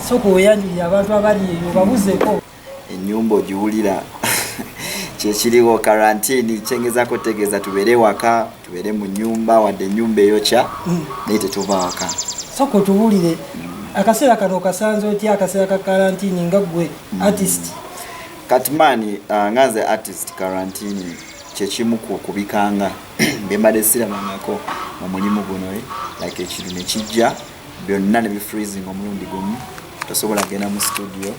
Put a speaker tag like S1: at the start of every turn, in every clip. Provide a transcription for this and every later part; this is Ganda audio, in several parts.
S1: Sooka weeyanjulire abantu abali eyo, babuzeeko.
S2: Ennyumba ogiwulira, kyekiriwo karantini. Kyengezako tegeeza, tubeere waka, tubeere mu nyumba, wadde ennyumba eyokya, naye tetuva waka.
S1: Sooka otubuulire akaseera kano okasanze otya, akaseera ka karantini, nga ggwe artist?
S2: Kati maani, nga nze artist, karantini kyekimu ku kubikanga byembadde sirabangako mu mulimu guno, like ekintu nekijja byonna ne bifreezing omulundi gumu. Tosobola kugenda mu studio,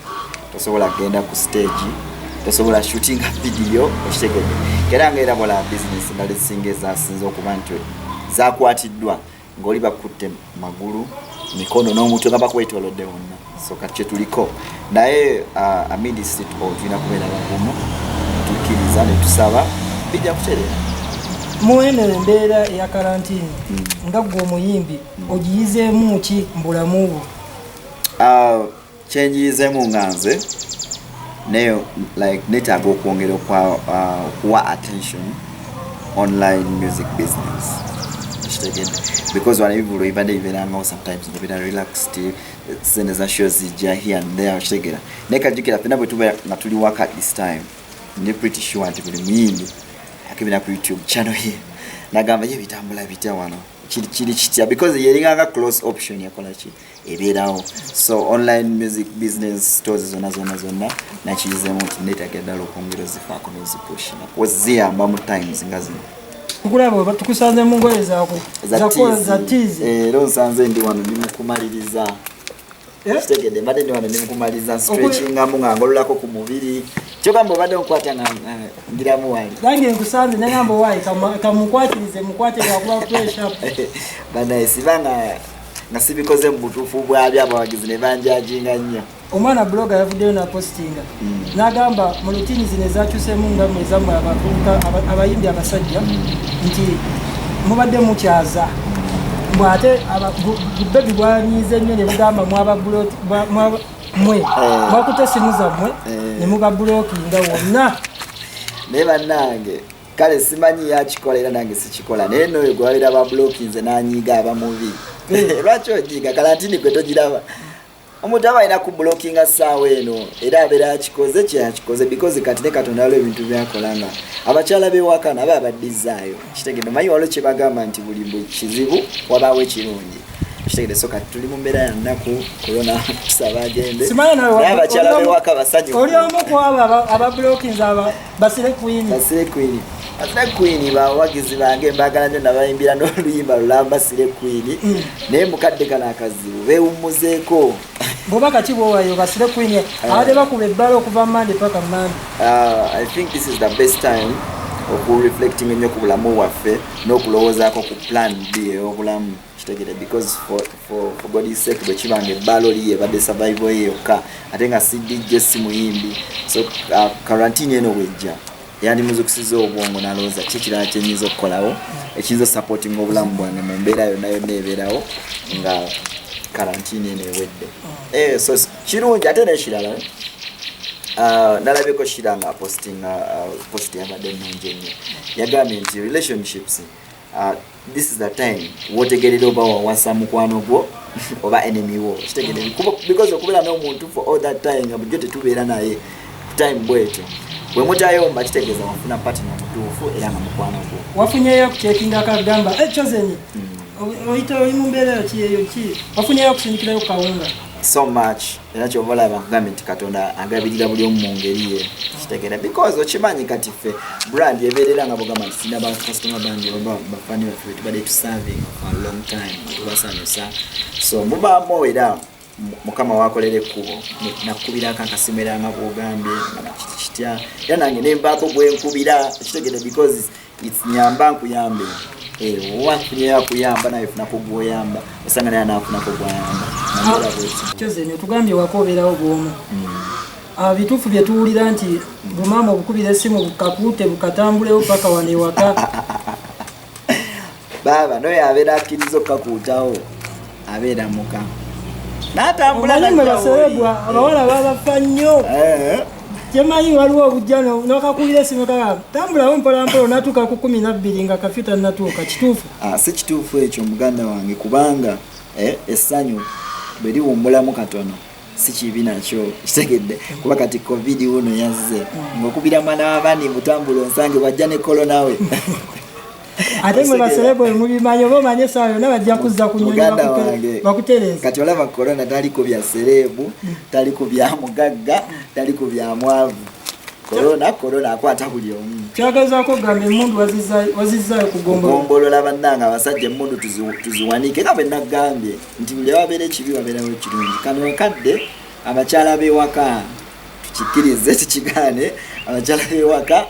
S2: tosobola kugenda ku stage, tosobola shootinga video, okitegedde? Era nga era bola business endala ezisinga ezasinze okuba nti zakwatiddwa, ng'oli bakutte magulu, mikono n'omutwe nga bakwetolodde wonna. So kati kyetuliko, naye amidst it all tulina kubeera bagumu, tukkiriza ne tusaba, bijja kutereera.
S1: Mu eno embeera eya karantini, nga ggwe omuyimbi, ogiyizeemu ki mu bulamu bwo?
S2: Kyenjiyizeemu nga nze naye, like netaaga okwongera okuwa attention online music business, kitegedde? Because wano ebivulu ebibadde bibeerangawo, sometimes ngaobeera relaxed, sente za show zijja here and there, okitegeera? Naye kajjukira ffenna bwe tubeera nga tuli waka this time, ndi pretty sure nti buli muyimbi akebera ku YouTube channel ye nagamba, ye bitambula bitya wano? Kiri kitya? Because yeringanga close option yakola ki ebeerawo. So online music business stores zonna zonna zonna nakiyizemu nti neetaaga ddala okwongera ozifaako n'ozipushinga, ziyamba mu times nga zino.
S1: Tukulaba oba tukusanze mu ngoye zaako za tiizi.
S2: Era onsanze ndi wano, ndi mukumaliriza.
S1: Eh?
S2: Kitegedde, mbadde ndi wano, ndi mukumaliriza stretchingamu nga ngololako ku mubiri. Kyogamba obadde onkwata nga ngiramu wali.
S1: Nange nkusanze nagamba, owaayi kamukwatirize, mukwate lwakuba fresh up.
S2: Banaye, siba nga sibikoze mu butuufu bwabyo, abawagizi ne banjajinga nnyo.
S1: Omwana blogger yavuddeyo napostinga n'agamba mu routine zino ezakyusemu nga mwe ezammwe abavubuka, abayimbi abasajja, nti mubadde mukyaza mbw ate bubebi bwanyiize nnyo ne bugamba mwe mwakutte esimu zammwe ne mubablockinga wonna.
S2: Naye bannange, kale simanyi yakikola, era nange sikikola, naye noyo gwe babeera bablockinze nanyiiga aba mubi. Lwaki onyiiga? Kalantini gwe togiraba, omuntu aba alina kublockinga ssaawa eno, era abeera yakikoze kyeyakikoze, because kati ne Katonda waliwo ebintu byakola nga abakyala bewaka nabo abaddizaayo, kitegedde? Omanyi waliwo kyebagamba nti buli bwe kizibu wabaawo ekirungi, kitegedde? So kati tuli mu mbeera ya nnaku, korona tusaba agende,
S1: Simanyi nawe
S2: naye abakyala bewaka basanyufu.
S1: Oli omu ku abo abablockinze aba baslay queen?
S2: Baslay queen, baslay queen bawagizi bange, mbagala nnyo, nabayimbira n'oluyimba lulamba slay queen. Naye mukadde kano akazibu beewummuzeeko.
S1: Bwobaka ki bwowayo baslay queen abadde bakuba ebbala okuva Mande paka Mande?
S2: I think this is the best time okureflecting ennyo ku bulamu bwaffe n'okulowoozaako ku plan B ey'obulamu, kitegere? Because for God's sake, bwe kiba nga ebbaala oli yebadde survival ye yokka, ate nga si DJ, si muyimbi, so quarantine eno bwejja yandimuzukusiza obwongo n'alowooza ki ekirala kyenyinza okukolawo ekiyinza osupportinga obulamu bwange mu mbeera yonna yonna ebeerawo nga karantini eno ewedde. So kirungi. Ate n'ekirala, nalabyeko Shira nga apostinga post yabadde ennungi ennyo. Yagambye nti relationships, this is the time wotegerera oba wawasa mukwano gwo oba enemy wo, kitegere? Because okubeera n'omuntu for all that time nga bulijjo tetubeera naye time bwetyo, bwe mutayomba, kitegeeza wafuna partner mutuufu era nga mukwano gwo.
S1: Wafunyeyo okucheckinga akagamba, Chosen, oyita oli mu mbeera ki eyo ki? Wafunyeyo okusindikirayo kawunga?
S2: So much. Era kyova olaba nkugambye nti Katonda agabirira buli omu mu ngeri ye, kitegeera? Because okimanyi kati ffe brand ebeerera nga bugamba nti sina bakasitoma bangi oba bafani baffe betubadde tuserving for a long time nga tubasanyusa. So mubaamu era Mukama wakolera ekkubo, nakubirako akasimu era nga bwogambye nga kiti kitya, era nange nembaako gwenkubira, kitegere? Because it's nyamba nkuyambe. Owafunyeyo akuyamba, nawe funako gwoyamba, osanga naye anaafunako gwayamba. Nambeera bweti.
S1: Chosen, otugambye waka obeerawo bwomu. Bituufu bye tuwulira nti bumaama obukubira essimu bukakuute bukatambulewo paka wano ewaka?
S2: Baaba noyo abeera akkiriza okukakuutawo, abeera muka n'atambula.
S1: Omanyi mwe
S2: najja
S1: ba celeb
S2: woli.
S1: Abawala babafa nnyo. Kyemanyi waliwo obujja n'okakubira essimu, kaga tambulawo mpolampola, onatuuka ku 12 nga curfew tannatuuka. Kituufu?
S2: Ah, si kituufu ekyo, muganda wange, kubanga essanyu bwe liwummulamu katono si kibi nakyo, kitegedde? Kuba kati COVID wuno yazze ng'okubira mwana w'abaani mutambula onsange, wajja ne korona we.
S1: Ate mwe ba celeb mubimanyi, oba omanye essaawa yonna bajja kuzza ku nnyonyi.
S2: Muganda wange,
S1: Bakutereeza.
S2: Kati olaba korona tali ku bya celeb, tali ku bya mugagga, tali ku bya mwavu. Korona korona akwata buli omu.
S1: Kyagezaako okugamba emmundu wazizzaayo ku gombolo.
S2: Kugombolola. Bannange abasajja, emmundu tuziwanike nga bwe nagambye nti buli wabeera ekibi wabeerawo ekirungi. Kano akadde abakyala b'ewaka, tukikkirize tukigaane, abakyala b'ewaka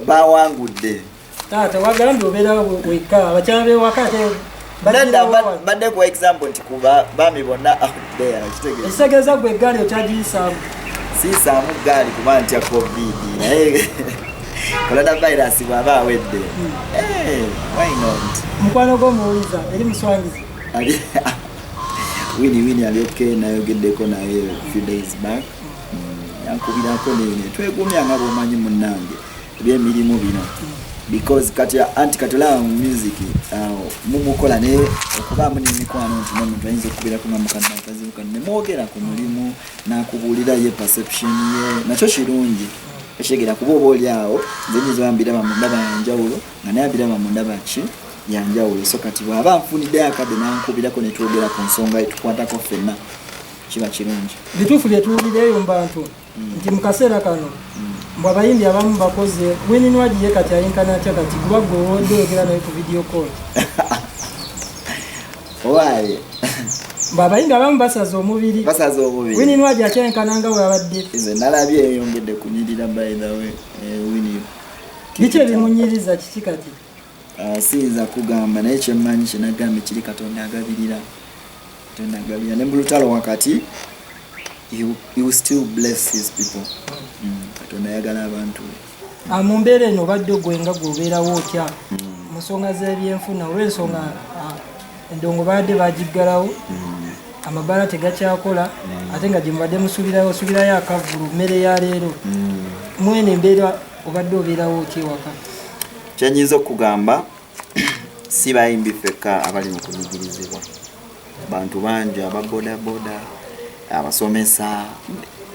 S2: bawangudde.
S1: Taata, wagambye obeerawo wekka, abakyala b'ewaka ate
S2: Nedda,
S1: bagirawo wano.
S2: Badde kuwa example nti kuba baami bonna out there, kitegeeza.
S1: Ekitegeeza gwe eggaali okyagiyisaamu?
S2: Siisaamu gaali kuba ntya COVID, naye coronavirus bw'aba awedde, eh, why not?
S1: Mukwano gw'omuwuliza eri muswangizi?
S2: Wini Wini alyoke nayogeddeko naye few days back. Yankubirako nene twegumya nga bwomanyi munnange ebyemirimu bino, because kati anti kati olaba mu music mumukola naye okubaamu n'emikwano nti n'omuntu ayinza okukubirako nga mukadde akazibu kano nemwogera ku mulimu n'akubuulira ye perception ye, nakyo kirungi ekitegeera, kuba oba oli awo nze nyinza oba mbiraba mu ndaba yanjawulo nga naye abiraba mu ndaba ki yanjawulo. So kati bw'aba nfuniddeyo akadde n'ankubirako netwogera ku nsonga etukwatako ffenna, kiba kirungi.
S1: Bituufu bye tuwulira eyo mu bantu nti mu kaseera kano mbu abayimbi abamu bakoze? Winnie Nwagi ye kati ayinkana atya kati, kuba gwe owodde oyogera naye ku video call?
S2: Owaaye.
S1: Mbu abayimbi abamu basaze omubiri.
S2: Basaze omubiri.
S1: Winnie Nwagi akyenkana nga bwe abadde?
S2: Nze nalabye eyongedde kunyirira, by the way, Winnie.
S1: Biki ebimunyiriza? Kiki kati?
S2: Ah, siyinza kugamba, naye kyemmanyi kyenagambye kiri, Katonda agabirira, Katonda agabirira ne mu lutalo wakati he will still bless his people. Katonda ayagala abantu be.
S1: Ah, mu mbeera eno obadde gwe nga gweobeerawo otya mu nsonga z'ebyenfuna, olw'ensonga endongo baadde bagiggalawo, amabaala tegakyakola, ate nga gye mubadde musuubirayo, osuubirayo akavulu, mmere ya leero? Mwene embeera obadde obeerawo otya ewaka?
S2: Kyenyinza okugamba, si bayimbi ffekka abali mu kunyigirizibwa, bantu bangi, ababodaboda, abasomesa,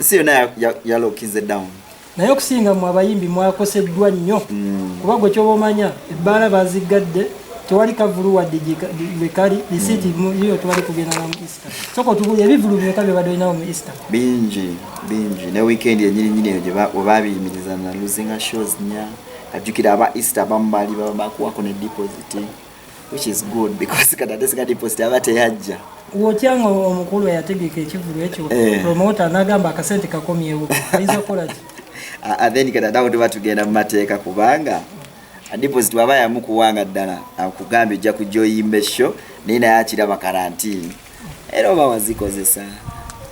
S2: si yonna yalokinze down.
S1: Naye okusinga mu abayimbi mwakoseddwa nnyo, kuba gwe kyoba omanya ebbaala baziggadde, tewali kavulu wadde lwekali risiiti yo, tewali kugenda na mu Easter. Soka otubuli ebivulu bimeka byobadde olinawo mu Easter?
S2: Bingi bingi, ne weekend yenyini nyini eyo we babiyimiriza na losinga shows nya. Kajjukira aba Easter abamu baali baba bakuwako ne deposit, which is good because kati ate singa deposit aba teyajja.
S1: Wotyanga omukulu eyategeka ekivulu ekyo, promoter n'agamba akasente kakomyewo, ayinza kukola ki?
S2: Ah, ah, then kati ate awo tuba tugenda mu mateeka, kubanga deposit waba yamukuwanga ddala akugambye ojja kujja oyimba e show, naye naye akiraba karantini era oba wazikozesa.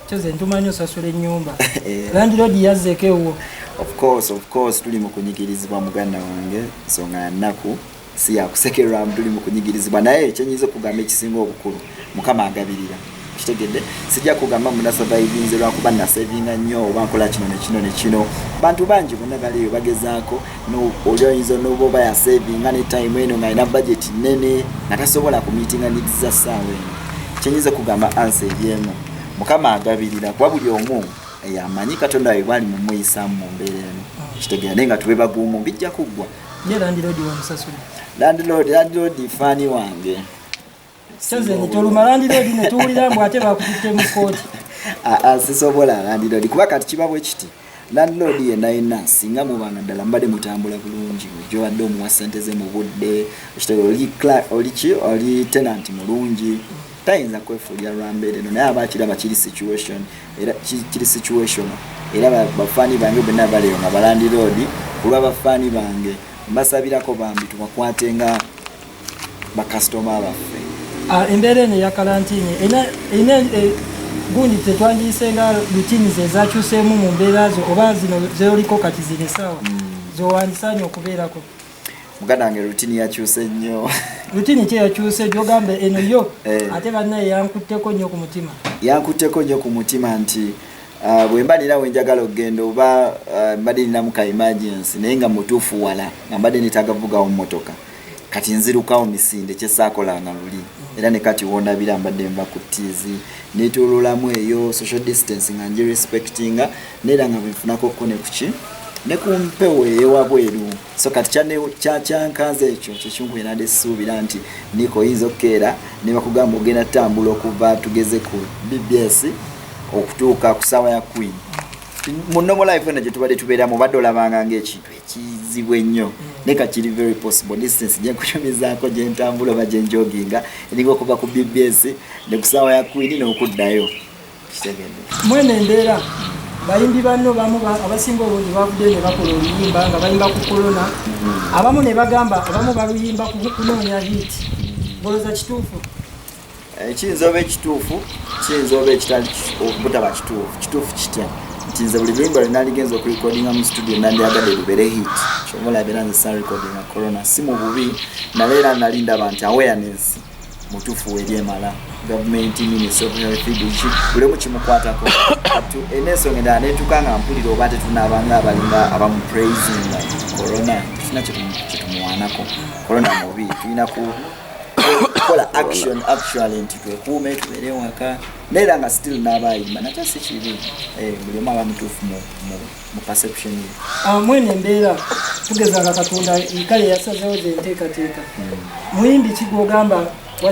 S1: Kyoze ntumanyi osasula ennyumba.
S2: Eh.
S1: Landlord yazzeeko ewuwo?
S2: Of course, of course, tuli mu kunyigirizibwa, muganda wange, nsonga ya nnaku, si yakusekerwamu, tuli mu kunyigirizibwa, naye kyenyinza okugamba ekisinga obukulu, Mukama agabirira, kitegedde? Sijja kugamba munasurvivinze lwakuba nasavinga nnyo oba nkola kino nekino nekino. Bantu bangi bonna baliyo bagezaako. Oli oyinza noba oba yasavinga ne time eno ng'alina budget nene nga tasobola kumeetinga needs za ssaawa eno. Kyenyinza okugamba, answer eryemu, Mukama agabirira, kuba buli omu yamanyi Katonda we bwali mumuyisaamu mu mbeera eno, kitegeera? Naye nga tube bagumu, bijja kuggwa.
S1: Ye landlord wamusasula?
S2: Landlord, landlord fan wange.
S1: Kyoze toluma landlord netuwulira mbu ate bakututte mu kooti.
S2: Ah, ah, sisobola landlord, kuba kati kiba bwe kiti, landlord yenna yenna singa mubanga ddala mubadde mutambula bulungi, gyobadde omuwa sente ze mu budde, ekitegeera oli ki, oli tenant mulungi, tayinza kwefuulira lwa mbeera eno, naye aba akiraba kiri situation era kiri situation. Era bafaani bange bonna baleyo nga balandlord, ku lwa bafaani bange mbasabirako bambi tubakwate nga bakasitoma baffe.
S1: Ah, embeera eno eya karantini erina Gundi tetwandiyise nga routines ezakyuseemu mu mbeera zo, oba zino zeoliko kati zino essaawa zowandisaanye okubeerako?
S2: Muganda wange, routine yakyuse nnyo.
S1: Routine ki eyakyuse gyogamba eno yo ate bannaye yankutteko nnyo ku mutima?
S2: Yankutteko nnyo ku mutima nti bwe mba nina wenjagala okugenda, oba mbadde ninamu ka emergency naye nga mutuufu wala, nga mbadde netaaga vugawo mmotoka, kati nzirukawo misinde kyesaakolanga luli. Era ne kati wondabira mbadde nva ku tiizi netololamu eyo social distance nga ngirespectinga, neera nga bwenfunako ko ne kuki ne ku mpewo eyewabweru. So kati kyankanze ekyo kyekinkuye nade suubira nti niko oyinza okukeera ne bakugamba ogenda tutambula okuva tugeze ku BBS okutuuka ku saawa ya Queen. Mu normal life eno gye tubadde tubeeramu, obadde olabanga ngaekintu ekizibu ennyo, naye ka kiri very possible. Distance gyenkunyumizaako gyentambula oba gyenjoginga eringa okuva ku BBS ne ku saawa ya Queen n'okuddayo. Kitegedde?
S1: Mwene embeera, bayimbi banno bamu abasinga obungi bavuddeyo ne bakola oluyimba nga bayimba ku korona. Abamu ne bagamba abamu baluyimba kunoonya hit. Bolooza kituufu?
S2: Kiyinza oba ekituufu, kiyinza oba ekitali butaba kituufu. Kituufu kitya? Nti nze buli luyimba lwe naligenza okurekodinga mu studio nandyagadde lubeere hit. Kyova olabira nze sarekodinga corona, si mu bubi, nale era nali ndaba nti awareness mutuufu weri emala. Gavumenti, Ministry of Health, biki, buli omu kimukwatako. Kati enensonga endala netuuka nga mpulira oba tetunaabanga abalinga abamu praisinga corona. Tetulina kyetumuwaanako. Corona mubi, tulina ku kukola action actually nti twekuume, tubeere waka. Naye era nga still n'abayimba nakyo si kibi. Buli omu aba mutuufu mu perception ye.
S1: Mwene embeera, tugeza nga Katonda kale yasazeewo ze enteekateeka, muyimbi ki gwogamba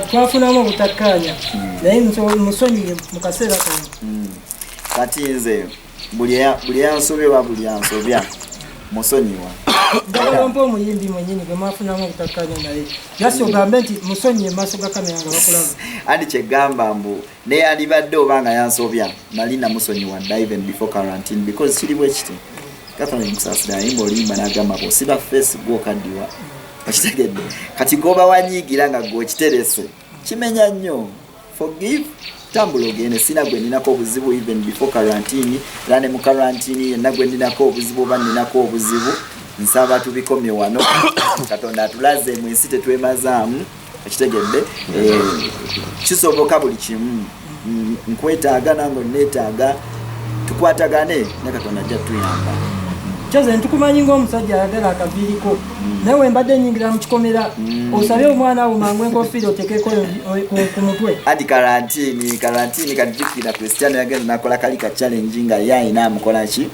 S1: twafunamu obutakkaanya naye musonyiye mu kaseera kano?
S2: Kati nze buli yansobya oba buli ansobya musonyiwa.
S1: Njagala ompe omuyimbi mwenyini gwe mwafunamu obutakkaanya naye jasi ogambe nti musonyiye mu maaso ga kamera nga bakulaba.
S2: Anti kyegamba mbu neyalibadde oba nga yansobya nali namusonyiwa dda even before quarantine, because kiri bwe kiti. Catherine Musaasira ayimba oluyimba n'agamba bw'osiba face gw'okaddiwa. Okitegedde? Kati gwoba wanyiigira nga gw'okiterese kimenya nnyo. Forgive, tambula ogende. Sina gwe ninako obuzibu even before quarantine, era ne mu quarantine yenna gwe ninako obuzibu oba ninako obuzibu, nsaba tubikomye wano. Katonda atulaze mu ensi tetwemazaamu. Okitegedde? Kisoboka buli kimu. Nkwetaaga nange onneetaaga, tukwatagane ne Katonda ajja tuyamba.
S1: Kyoze ntukumanyi ng'omusajja ayagala akaviiriko, naye we mbadde nyingira mu kikomera osabye omwana wo mangu enkofiira otekeko ku mutwe.
S2: Anti karantini kati jjukira Cristiano yagenda nakola kali ka challenge nga ye ayina amukola ki,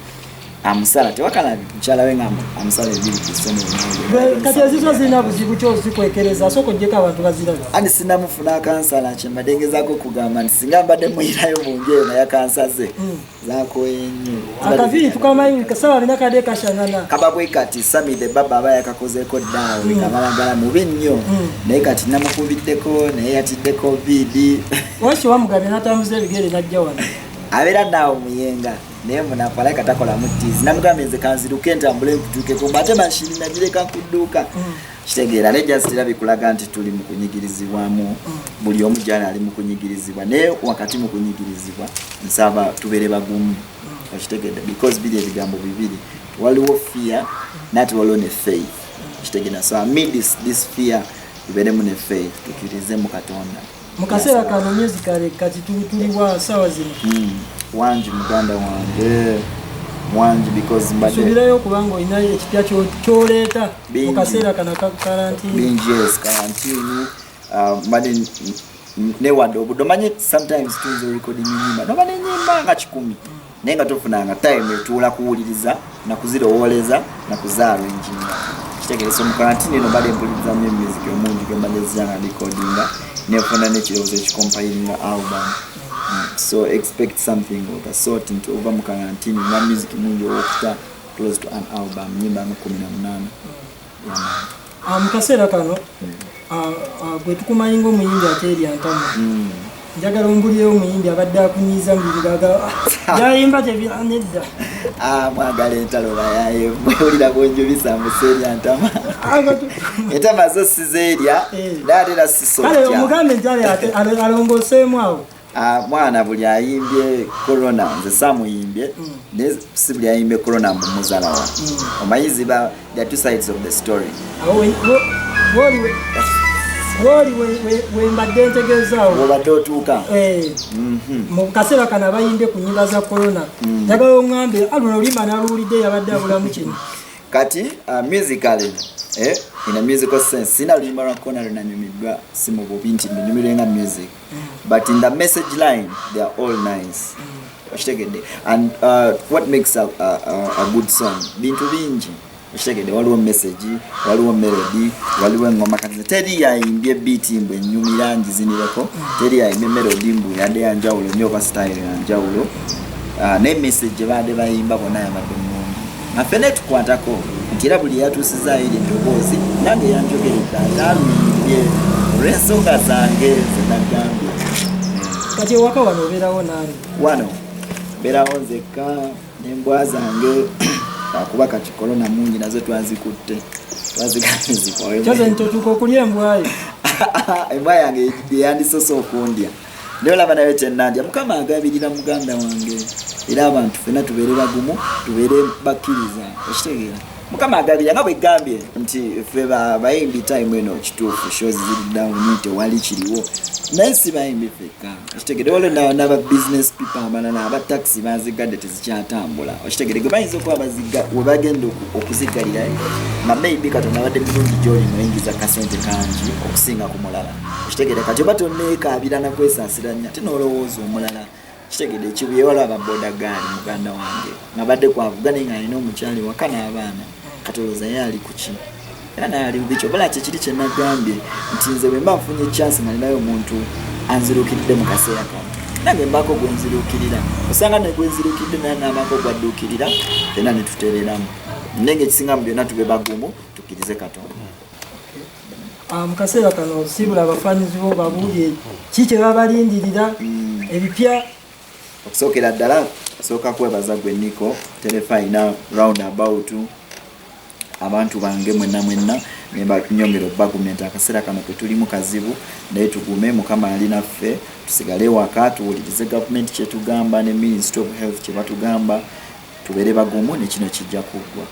S2: amusala tewakalabi mukyala we nga amusala ebiri Cristiano Ronaldo.
S1: Kati ezizo zirina buzibu ki ozikwekereza? Sooka oggyeko abantu baziraba.
S2: Anti sinamufuna akansala. Kyembadde ngezaako okugamba nti singa mbadde muyirayo mu nju eyo naye akansaze zakoye nnyo.
S1: Akaviiri tukamanyi kasawa bina kadde kashanana.
S2: Kaba bwe kati Sami the Baba aba yakakozeeko ddaawe kabalagala mubi nnyo, naye kati namukubiddeko naye yatidde COVID.
S1: Waki wamugabye n'atambuza ebigere najja wano?
S2: Abeera naawe muyenga naye munafu, alayika takolamu tiizi. Namugambye nze kanziruke ntambule nkutuukeko, mbu ate mashini nagireka ku dduuka. Kitegeera? Naye just era bikulaga nti tuli mu kunyigirizibwamu, buli omu gyali ali mu kunyigirizibwa. Naye wakati mu kunyigirizibwa nsaba tubeere bagumu. Okitegedde? Because biri ebigambo bibiri, waliwo fear nate waliwo ne faith. Kitegedde? So amid this fear tubeeremu ne faith, tukkirize mu Katonda.
S1: Mu kaseera kano musically kati tuliwa sawa zino?
S2: Wangi muganda wange, wangi, because mbadde
S1: Suubirayo okubanga olina ekipya kyoleeta mu
S2: Bingi.
S1: kaseera kano aka karantini.
S2: Bingi, yes. Karantini mbadde newadde obudde. Omanyi sometimes tuyinza orecording enyimba noba nenyimba nga 100, naye nga tofunanga time etuula kuwuliriza nakuzirowooleza nakuzaarranginga. Kitegeeza mu karantini eno mbadde mpuliriza nnyo music omungi gwe mbadde nzija nga recordinga, nefuna n'ekirowoozo ekikompilinga album. So expect something of the sort nti ova mu karantini nga music mungi owokuta close to an album, nyimba nga 18. Yeah, man.
S1: Mu kaseera kano gwe tukumanyi ng'omuyimbi ateerya ntama. Njagala ombulirewo omuyimbi abadde akunyiiza mu bigaga yayimba nedda.
S2: Ah, mwagala entalo bayaye, mwewulira bwenjubisa mbuseerya ntama. Entama zo sizeerya.
S1: Eh.
S2: Naye ate era
S1: Kale
S2: sisotya.
S1: omugambe nti ale alongoseemu awo.
S2: Ah, mwana buli ayimbye corona nze samuyimbye, naye si buli ayimbye corona mbu muzalawa. Omanyi ziba there are two sides of the story.
S1: Awo wooli wembadde ntegeezaawo.
S2: Wobadde otuuka.
S1: Eh, mu kaseera kano abayimbye ku nyimba za corona, njagala oŋŋambe aluno oluyimba naluwulidde, yabadde abulamu kino.
S2: Kati musically, in a musical sense, sina luyimba lwa corona lwenanyumiddwa, si mu bubi nti ndunyumirwe nga music, but in the message line they are all nice, okitegedde? And what makes a good song bintu bingi, okitegedde? Waliwo message, waliwo melody, waliwo engoma. Kati nze teri yayimbye beat mbu enyumira ngizinireko, teri yayimbye melody mbu yadde yanjawulo nnyo oba style yanjawulo. Ne message gye baadde bayimba bonna yabadde mulungi, nga ffenna tukwatako nti era buli yatuusizaayo eri eddoboozi nange yanjogeredde ate aluyimbye olw'ensonga zange zenagambye.
S1: Kati ewaka wano obeerawo naani?
S2: Wano mbeerawo nzekka n'embwa zange, akuba kati korona mungi, nazo twazikutte, twazigambye.
S1: Kyoze ntotuuka okulya embwayo?
S2: Embwa yange yandisose okundya, naye olaba nayo kyenandya. Mukama agabirira muganda wange, era abantu fenna tubeere bagumu, tubeere bakkiriza, okitegeera? Mukama agabirira nga bwegambye nti ffe bayimbi time eno kituufu shows ziri down, tewali kiriwo, naye si bayimbi ffekka, okitegere? Waliwo n'aba business people abalala, aba taxi bazigadde, tezikyatambula, okitegere? Gwe bayinza okuba baziga we bagenda okuziggalira nga maybe Katonda abadde mulungi gyoli noyingiza kasente kangi okusinga ku mulala, okitegere? Kati oba tonneekaabira nakwesaasira nnyo, ate n'olowooza omulala, kitegedde? Ekibuye waliwo ababoda gaali, muganda wange nga badde kwavuga naye nga alina omukyali waka n'abaana, kati olowooza ye ali kuki? Era naye ali bubi. Kyobola kyekiri kyenagambye nti nze bwe mba nfunye chance nga ninayo omuntu anziruukiridde mu kaseera kano, nange mbaako gwenziruukirira, osanga ne gwenziruukiridde naye nabaako gwadduukirira, fenna ne tutereramu. Naye nga ekisinga mu byonna, tube bagumu, tukkirize Katonda.
S1: Ah, mu kaseera kano siibula abafaanizi bo, babuulye ki kye babalindirira ebipya.
S2: Okusookera ddala sooka kwebaza gwe Niko Terefayina round about abantu bange mwenna mwenna, nenyongera okubagumya nti akaseera kano ketulimu kazibu, naye tugume, Mukama ali naffe. Tusigale waka, tuwulirize gavumenti kyetugamba ne Ministry of Health kyebatugamba, tubeere bagumu, nekino kijja kuggwa.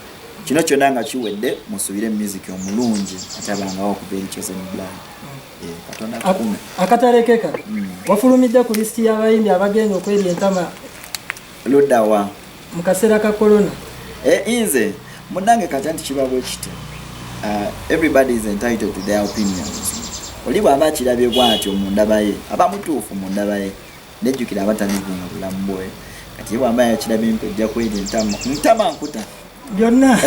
S2: Kino kyonna nga kiwedde, musubire music omulungi atabangawo okuva eri Chosen Blood. Eh, Katonda akukume.
S1: Akatalekeka, wafulumidde ku lisiti y'abayimbi abagenda okwerya entama
S2: Luddawa?
S1: mu kaseera ka korona.
S2: Eh, nze munange kati anti kiba bwe kiti, everybody is entitled to their opinions. Oli bw'aba akirabye bw'atyo mu ndaba ye, aba mutuufu mu ndaba ye, nejjukira aba talivinga bulamu bwe. Kati ye bw'aba yakirabye mpi ojja kwerya entama, ntama nkuta
S1: byonna.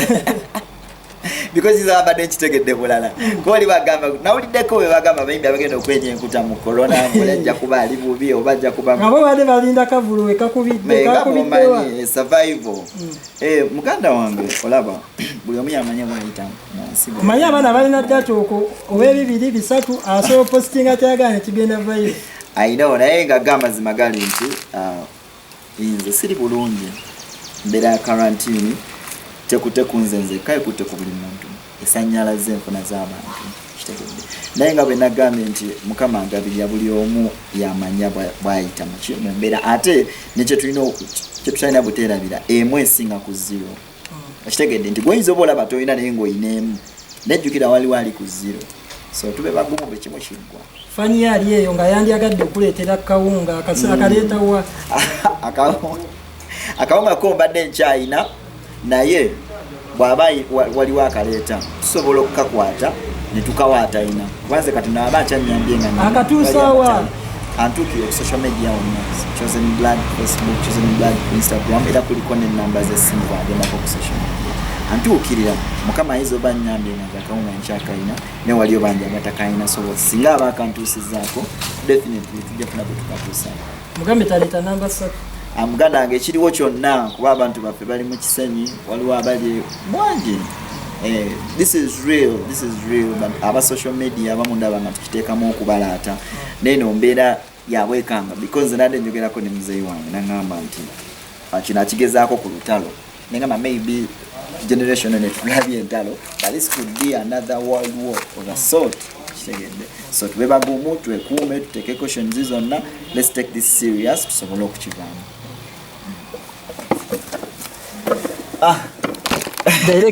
S2: Because izo abadde nkitegedde bulala, kuba oli bagamba nawuliddeko bwe bagamba abayimbi abagenda okwenya enkuta mu korona, mbula ajja kuba ali bubi oba ajja kuba
S1: nga bo badde balinda kavulu we kakubidde.
S2: Nga
S1: kakubiddewa.
S2: bwomanyi, survival. Eh, muganda wange, olaba buli omu yamanya bwayita mu nsi.
S1: Omanyi abaana balina data okwo ow'ebibiri bisatu asobola positinga kyagala nekigenda viral.
S2: I know, naye nga ga amazima gali nti nze siri bulungi. Mbeera ya quarantine tekutte ku nze nzekka, ekutte ku buli muntu, esanyalaze enfuna z'abantu, kitegedde? Naye nga bwe nagambye nti Mukama agabirira, buli omu yamanya bw'ayita muki mu mbeera, ate nekyetulina kyetutalina buteerabira, emu esinga ku zero, okitegedde? Nti gwoyinza oba olaba tolina, naye ng'olina emu, nejjukira waliwo ali ku zero. So tube bagumu, buli kimu kiggwa.
S1: Fani ye ali eyo nga yandyagadde okuleetera kawunga akaleetawa?
S2: Akawunga ko mbadde nkyayina, naye bw'aba waliwo akaleeta, tusobola okukakwata ne tukawaatayina, kubanze kati naaba akyanyambye nga
S1: Akatuusa wa?
S2: Antuukire ku social media wonna, Chosen Blood Facebook, Chosen Blood Instagram, era kuliko nenamba z'essimu. Bwagendako ku social media antuukirira. Mukama ayinza oba nyambye nga nze akawunga nkyakayina, ne wali obangi abatakayina, so singa aba akantuusizaako, definitely tujja funa bwe tukatuusaako.
S1: Mugambe taleeta namba 3.
S2: Muganda wange, ekiriwo kyonna, kuba abantu baffe bali mu Kisenyi, waliwo abali mwangi. Eh, this is real, this is real. But aba social media abamu ndaba nga tukiteekamu okubalaata, naye no mbeera yabwekanga, because nadde njogerako ne muzeeyi wange, naŋŋamba nti kino akigezaako ku lutalo, nengamba maybe generation eno etulabye entalo, but this could be another world war of a sort. Kitegedde? So tube bagumu, twekuume, tuteeke cautions zonna. Let's take this serious, tusobole okukivaamu.
S1: Direct.